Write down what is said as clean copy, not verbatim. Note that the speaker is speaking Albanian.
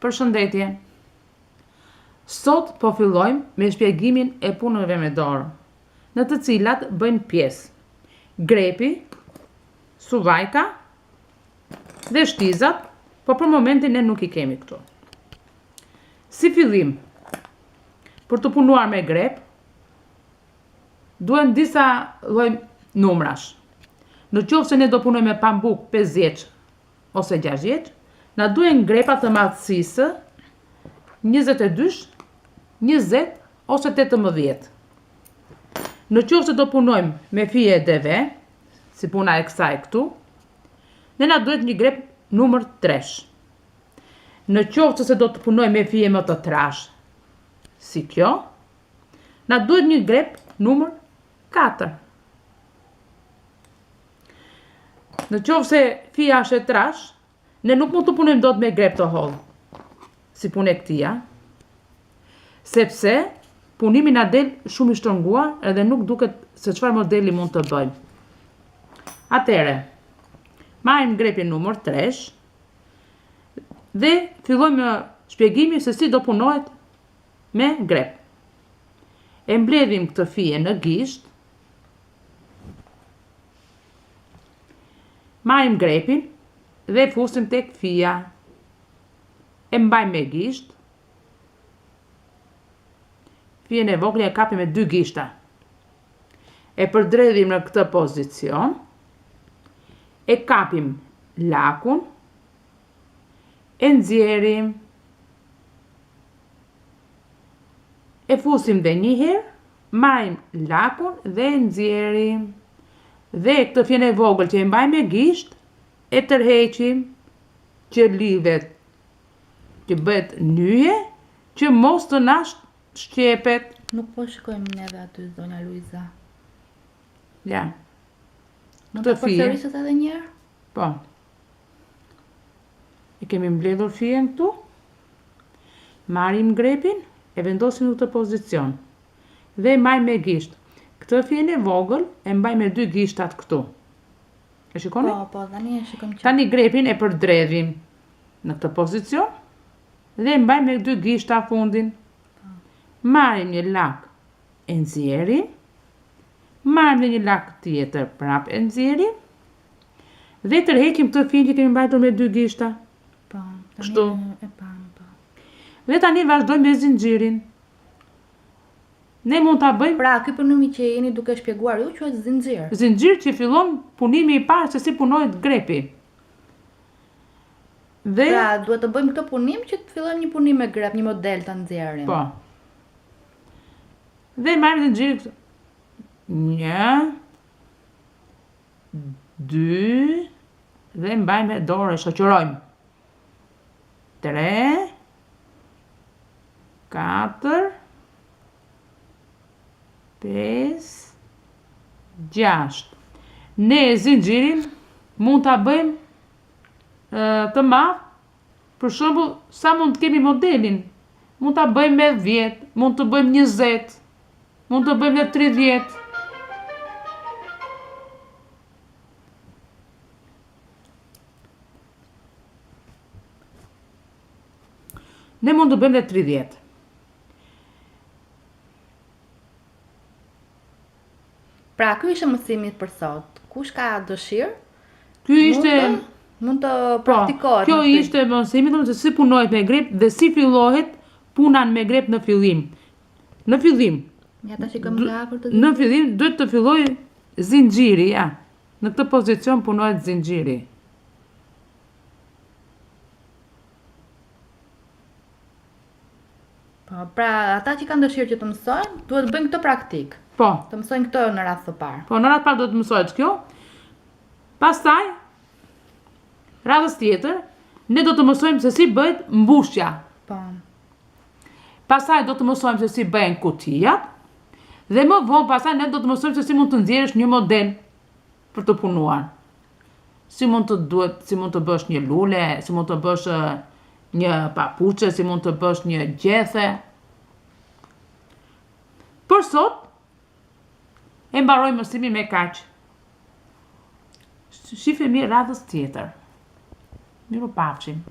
Përshëndetje. Sot po fillojmë me shpjegimin e punëve me dorë, në të cilat bëjnë pjesë grepi, suvajka dhe shtizat, po për momentin ne nuk i kemi këtu. Si fillim, për të punuar me grep, duhen disa lloj numrash. Në qoftë se ne do punojmë me pambuk 50 ose 60, na duhen grepa të madhësisë 22, 20 ose 18. Në qoftë se do punojmë me fije deve, si puna e kësaj këtu, ne na duhet një grep numër 3. Në qoftë se do të punojmë me fije më të trash, si kjo, na duhet një grep numër 4. Në qoftë se fija është e trash, ne nuk mund të punojmë dot me grep të hollë, si punë e këtija, sepse punimi na del shumë i shtrënguar edhe nuk duket se çfarë modeli mund të bëjmë. Atëherë, marrim grepin numër 3 dhe fillojmë shpjegimin se si do punohet me grep. E mbledhim këtë fije në gisht, Marrim grepin dhe e fusim tek fija. E mbajmë me gisht. Fijen e vogël e kapim me dy gishta. E përdredhim në këtë pozicion. E kapim lakun. E nxjerrim. E fusim dhe një herë Marrim lakun dhe e nxjerrim. Dhe këtë fijen e vogël që e mbajmë me gisht, e tërheqim që lidhet, që bëhet nyje, që mos të na shqepet. Nuk po shikojmë neve aty, zonja Luiza. Ja. Mund të përsërisësh edhe një herë? Po. E kemi mbledhur fijen këtu. Marrim grepin, e vendosim në këtë pozicion dhe e mbajmë me gisht. Këtë fijen e vogël e mbajmë me dy gishtat këtu. E shikoni? Po, po, tani e shikojmë qartë. Tani grepin e përdredhim në këtë pozicion dhe e mbajmë me dy gishta fundin. Po. Marrim një lak e nxjerrim. Marrim dhe një lak tjetër, prapë e nxjerrim. Dhe tërheqim këtë fijen që kemi mbajtur me dy gishta. Po, tani e pamë, po. Dhe tani vazhdojmë me zinxhirin. Ne mund ta bëjmë Pra, ky punimi që jeni duke shpjeguar ju quhet zinxhir. Zinxhir që fillon punimi i parë se si punohet grepi. Dhe Pra, duhet të bëjmë këtë punim që të fillojmë një punim me grep, një model të nxjerrim. Po. Dhe marrim zinxhirin këtu. Një, dy, dhe mbajmë me dorë e shoqërojmë. 3 4 5 6 Ne zinxhirin mund ta bëjmë të madh, për shembull, sa mund të kemi modelin. Mund ta bëjmë me 10, mund të bëjmë 20, mund të bëjmë dhe 30. Ne mund të bëjmë dhe 30. Pra, ky ishte mësimi për sot. Kush ka dëshirë? Ky ishte mund të po, praktikohet. Kjo ishte mësimi, domethënë se si punohet me grep dhe si fillohet puna me grep në fillim. Në fillim. Ja ta shikojmë nga afër të Në fillim duhet të fillojë zinxhiri, ja. Në këtë pozicion punohet zinxhiri. Po, pra ata që kanë dëshirë që të mësojnë, duhet të bëjnë këtë praktikë. Po. Të mësojnë këtë në radhë të parë. Po, në radhë të parë duhet të mësohet kjo. Pastaj, radhës tjetër, ne do të mësojmë se si bëhet mbushja. Po. Pastaj do të mësojmë se si bëhen kutijat dhe më vonë pastaj ne do të mësojmë se si mund të nxjerrësh një model për të punuar. Si mund të duhet, si mund të bësh një lule, si mund të bësh një papuçe, si mund të bësh një gjethe. Për sot e mbarojmë mësimin me kaq. Shifemi radhës tjetër. Mirupafshim.